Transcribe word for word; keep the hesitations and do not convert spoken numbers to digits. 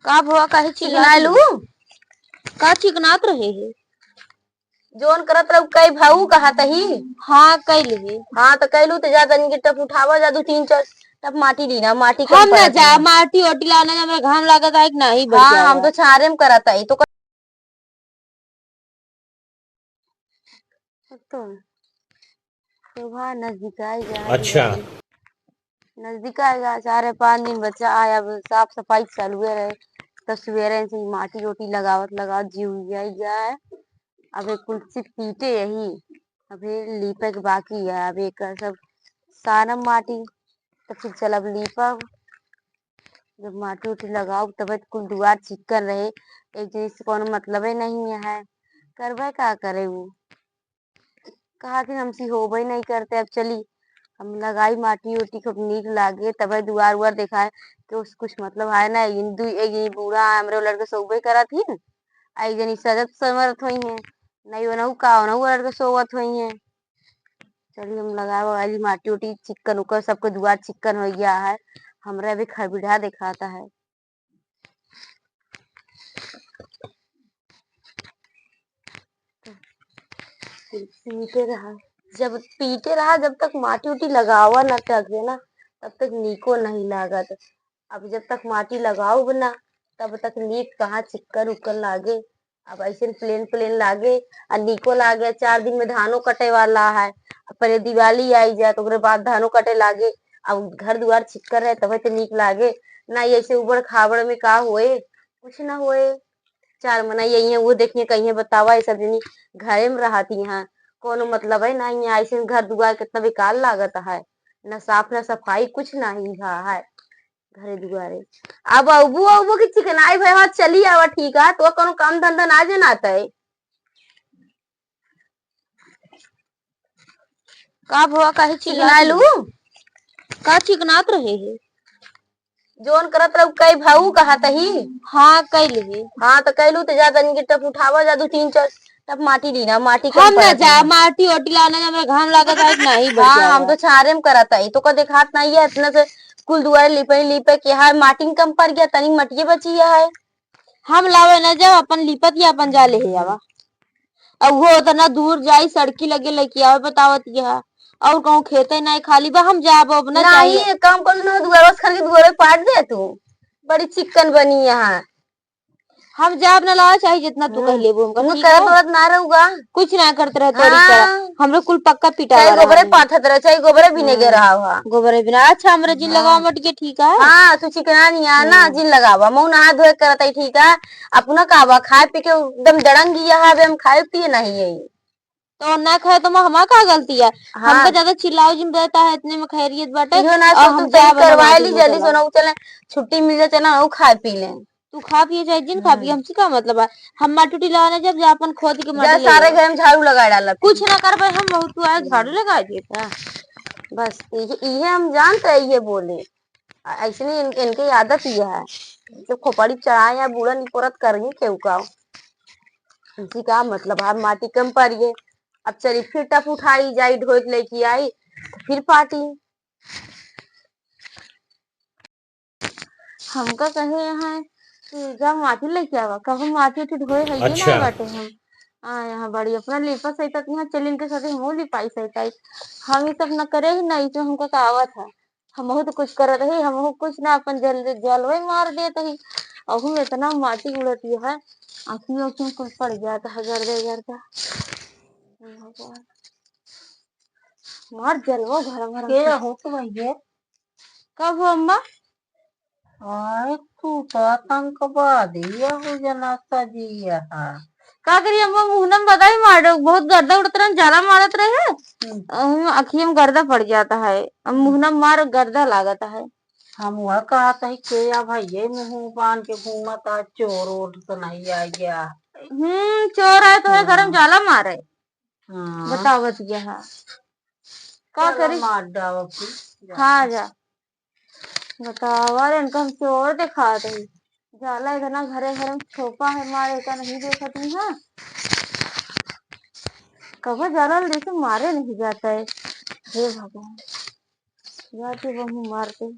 का भवा, काहे चिल्लात चिकनाइलू? रहे? का चिकनात रहे है? जोन करत रहू, कई भाऊ कहत ही। हाँ, कई लेहे। हाँ, त कइलू त जा तनी के टप उठावा जा, दू तीन चार टप माटी लीना, माटी कम हम ना पड़त जा, है। माटी ओटी लाना जा, हमरा घाम लागत है कि नाही, हाँ, बढ़िया हम बा। तो छारे में करत है, तो तो त्योहार नजदीक आएगा। अच्छा। नजदीक आएगा, चार पाँच दिन बचा है, अब साफ सफाई चालू रहे, तो सवेरे से ही माटी ओटी लगावत लगावत जिउ जाई गया है। अब एक कुल सिर्फ पीटे यही, अभी लीपे के बाकी है। अब एक सब सानम माटी, तो फिर चल अब लीपब। जब माटी उटी लगाओ तब कुल दुआर चिक्कन रहे, एक जनी से कोनो मतलबे नहीं है, करबे का करे उ। कहा कि हमसे होबे नहीं करते, अब चली हम लगाई माटी उटी, खूब नीक लागे, तबे दुआर उआर देखाए कि उस कुछ मतलब है ना। इन दू एक जनी बूढ़ा है, हमरे लड़के सोबे करत ही, आ एक जनी सजत संवरत होई है, नहीं ओनहु का ओनहु लड़के सोवत होई है। चलिए हम लगावे वाली माटी उटी चिक्कन उक्कन, सबके दुआर चिक्कन हो गया है, हमरा भी खरबिढ़ा देखाता है। पीटे रहा, जब पीटे रहा, जब तक माटी उटी लगावा ना टक दे ना, तब तक नीको नहीं लागत। अब जब तक माटी लगाओ ना, तब तक नीक कहाँ चिक्कन उक्कन लागे। अब ऐसे प्लेन प्लेन लागे, आ नीको लागे। चार दिन में धानो कटे वाला है, अब पहले दिवाली आई जाए, तो ओकरे बाद धानो कटे लागे। अब घर दुआर चिक्कन रहे, तबे तो नीक लागे ना। ऐसे उबड़ खाबड़ में का होए, कुछ ना होए। चार मना यही है, वो देखिए कहीं बतावा, ये सब जनी घरे में रहती हैं, कोनो मतलब है ना। यहाँ ऐसे घर दुआर कितना बेकार लागत है, ना साफ ना सफाई, कुछ ना ही भा है घरे दुआरे। अब अबू अबू की चिकनाई भई, हाँ, चली आवा, ठीक है, तो कोनो काम धंधा ना जनात है। का भवा, काहे चिल्लात चिकनाइलू? रहे? का चिकनात रहे है? जोन करत रहू, कई भाऊ कहत ही। हाँ, कई लेहे। हाँ, तो कइलू तो जा तनी के टप उठावा जा, दू तीन चार टप माटी लीना, माटी कम हम ना पड़त जा, है। माटी ओटी लाना जा, हमरा घाम लागत है कि नाही, हाँ, बढ़िया हम बा। तो छारे में करत है, तो का देखात नहीं है, इतना से कुल दुआरे लिपे लिपे के है, माटी कम पड़ गया, तनी मटिए बची है। हम लावे ना जाओ, अपन लिपत या अपन जा लेहे आवा। अब वो उतना दूर जाई, सड़की लगे लेके आवे, बतावत ये है। और कहूँ खेते नहीं खाली बा, हम जाब अब ना नहीं, चाहिए। एक काम कर ना, दुआरे से खर के दुआरे पाट दे तू, बड़ी चिक्कन बनी यहाँ। हम जाब ना लावे, चाहे जितना तू कह हम्म। लेबो हमका, मुँह ठीक करत है? वरत ना रहूगा। कुछ ना करत रहे तोरी हाँ। तरह। हमरे कुल पक्का पिटा चाहे वाला गोबरे है। पाथत रहे, चाहे गोबरे बिने के हाँ। रहा हुआ। गोबरे बिना। अच्छा, हमरे जिन हाँ। लगावा मटिए, ठीक है? हाँ, तू चिकना नहीं आ ना, हाँ। जिन लगावा। मुँह नहा धोए करत है, ठीक है? अपना का बा, खाए पी के एकदम दड़ंग गया है, अबे हम खाए पिए नहीं है। तो ना खाए तो हमार का गलती है? हाँ। हमका ज्यादा चिल्लाओ जिन रहता है, इतने में खैरियत बाटे। इहो ना और तो हम तू तनी जाब करवा वाला ली, जल्दी से चला। ना चले, छुट्टी मिल जाए, चला, वो खाए पी लें। तू खा पिए चाहे जिन खा पिए, हम्म। हमसे का मतलब है? हम माटी उटी लाने जब जा अपन खोद के माटी जा ले सारे आओ। घर में झाड़ू लगा डाला। कुछ ना करबे हम, बहुत तू आए झाड़ू हम्म। लगा देता। बस इहे, इहे हम जानते हैं, इहे बोले। आ, ऐसे नहीं, इन-, इनके आदत ये है, जो खोपड़ी चढ़ाए या बूढ़ा निपोरत करेंगे केहू का। इनसे का मतलब है, माटी कम पड़ी है। अब चली फिर टप उठाई जाई, ढोई के लेके आई, तो फिर पाटी। हमका कहे हैं कि जा माटी लेके आवा, कबो माटी उठी ढोए है ये ना अच्छा। बाटे हम। आ, यहाँ बड़ी अपना लिपा सही तक यहाँ चलिन के साथे हमहू लिपाई सही तक। हम ये सब न करे ही ना, इसमें हमका का आवत है। हमहू तो कुछ करत रही, हमहू कुछ ना अपन जल, जलवे मार देत रही। अहू में इतना माटी उड़ती है, आँखी ओखी में कुछ पड़ जाता है, गर्दे गर्दा। हे भगवान। मार जलवा घर भर के में। हो तो भैया? कब हो अम्मा? आए, तू तो आतंकवादी हो जना सजिया है। का करी अम्मा, मुहनम बताई मारो, बहुत गर्दा उड़त रहे, जाला मारत रहे। हम्म। अहू अखिया में गर्दा पड़ जाता है। अब मुहनम मार गर्दा लागत है। हम वह कहत है के या भैया मुँह बांध के घूमत है, चोर ओर तो नहीं आ गया। हम्म, चोर आए तो है घर में हाँ। जाला मारे। हाँ। बतावत गया है। का चला करी? मार डावा फिर। जा। हाँ, जा। बतावा रे, इनका हम चोर दिखात है। जाला इतना घरे घरे में छोपा है, मारे का नहीं देखत ही, हाँ। कबो जाला ले देखे मारे नहीं जाता है। हे भगवान। जाके वहू मारते।